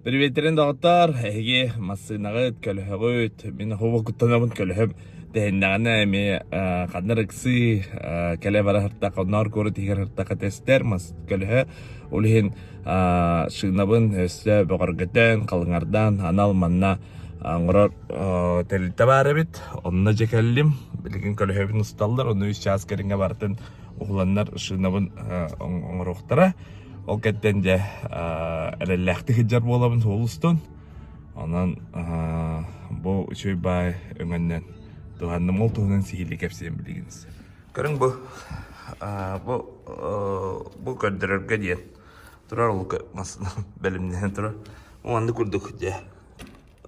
Приветтерин доҕоттоор, эһиги массыынаҕыт, көлөһөҕүт, мин оһуоба куттанабын көлөһөм тэһиннэҕинэ эмиэ ханна ыксыы кэлэ бара сыртахха, онноор куорат иһигэр сыртахха тэстэр мас көлөһө. Ол иһин шинабын өссө бөҕөргөтөн, халыҥардаан анал манна оҥорор тэрилтэ баар эбит. Онно дьэ кэллим. Билигин көлөһөбүн усталлар, ону үс чаас кэриҥэ барытын уһуланнар шинабын оҥоруохтара. Ол кэнтэн дьэ эрэллээхтик сылдьар буолабын суол устун. Онон бу үчүгэй баай өҥөннөн туһанным. Ол туһунан сиһилии кэпсиэм билигин. Көрүҥ бу бу бу көрдөрөргө диэн турар ол массыына бэлэмнэнэн турар. Маннык курдук дьэ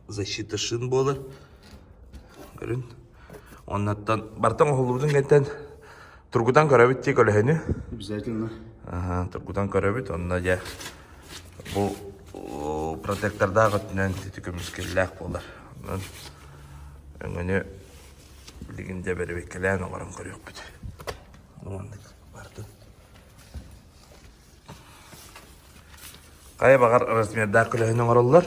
защита шин буолар. Көрүн. Оннуттан бартан оһоллубутун кэнтэн Тургутан көрөбүт дии көлөһөнү. Обязательно. Аха, тургутан көрөбүт. Онно дьэ бу протектордаах өттүнэн ити көмүскэллээх буолар. Онон өҥөнү билигин дьэ бэрэбиэркэлээн оҥорон көрүөхпүт. Маннык бардын. Хайа баҕар размердаах көлөһөнү оҥороллор.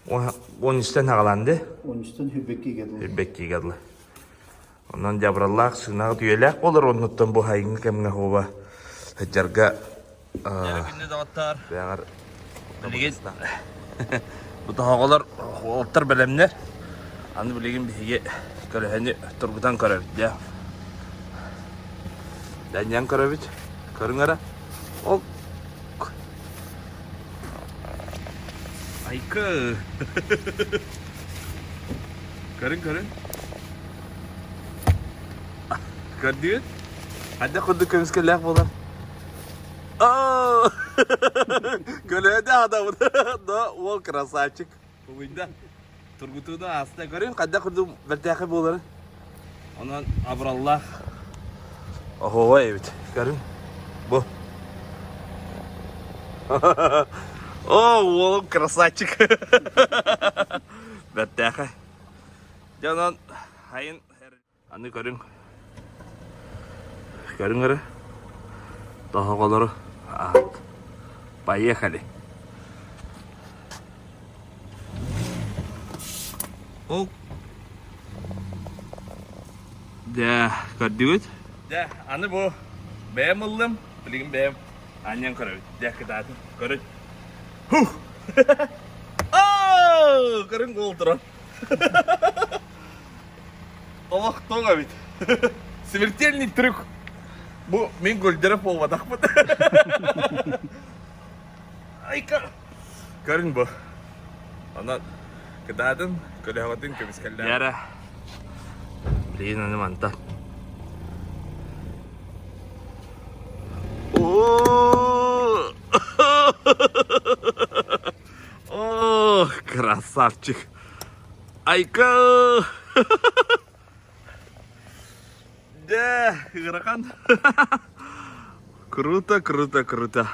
Уон үстэн аҕалаан дии. Уон үстэн хүрбэккигэ дылы. Хүрбэккигэ дылы. Онон дьабыраллаах сыынаҕыт үйэлээх буолар оннуттан бу сайыҥҥы кэмҥэ хоба сылдьарга күндү доҕоттоор бэҕэр билигин бу тоһоҕолор уолаттар бэлэмнэр аны билигин биһиги көлөһөнү тургутан көрөбүт дьэ дэнньэн көрөбүт көрүҥ эрэ ол айкы көрүҥ көрүҥ Көрдүгүт? Хайдах курдук көмүскэллээх буолар? Көлөөдө адамын. Да, уол красавчик. Тулуйда. Тургутууну ааста. Көрүн, хайдах курдук бэртээхэй буоларын. Онон абыраллаах оһуобай эбит. Көрүн. Бу. О, уолум красавчик. Бэртээхэй. Дьэ онон хайын аны көрүҥ. Көрүҥ эрэ. Тоһоҕолору аат. Поехали. Ол Дьэ, көрдүгүт? Дьэ, аны бу бэйэм ыллым, билигин бэйэм анньан көрөбүт. Дьэ, кытаатын, көрүн. Хух! Оо, көрүҥ уол туран. Олох тоҥ эбит. Смертельный трюк. Бу мин Гульдеров буолбатахпыт. Айка. Көрүн бу. Онон кытаатын, көлөһөҕүтүн көмүскэллээх. Яра. Блин, аны манта. О, красавчик. Айка! Да, ыарахан. Круто, круто, круто.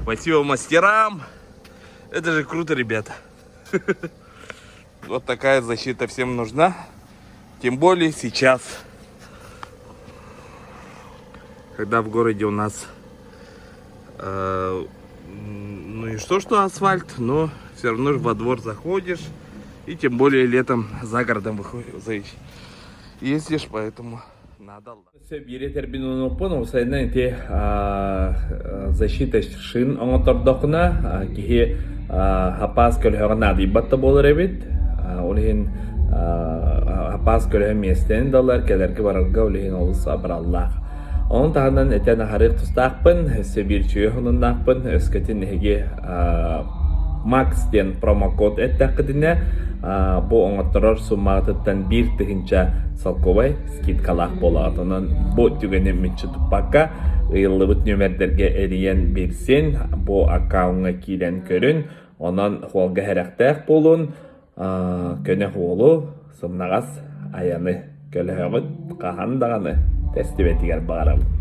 Спасибо мастерам. Это же круто, ребята. Вот такая защита всем нужна. Тем более сейчас, когда в городе у нас, э, ну и что, что асфальт, но все равно во двор заходишь, и тем более летом за городом выходишь, ездишь, поэтому надо. Биир этэрбин оноппун, уопсайынан ити защита шин оҥоттордоххуна киһи хапаас көлөһөҕө наадыйбат да буолар эбит. Ол иһин хапаас көлөһө миэстэни да ылар, кэлэргэ-барарга ол иһин олус абыраллаах. Ону таһынан этэн аһарыах тустаахпын, өссө биир үчүгэй сонуннаахпын, өскөтүн эһиги Макс диэн промокод эттэххитинэ, бу оҥотторор суммаҕытыттан 1000 солкуобай скидкалаах буолаҕыт. Онон бу түгэни мүччү туппакка, ыйыллыбыт нүөмэрдэргэ эрийэн билсин, бу аккауҥҥа киирэн көрүн, онон хуолга сэрэхтээх буолун, көнө хуолу, сымнаҕас айаны көлөһөҕүт хаһан даҕаны тэстибэтигэр баҕарабын.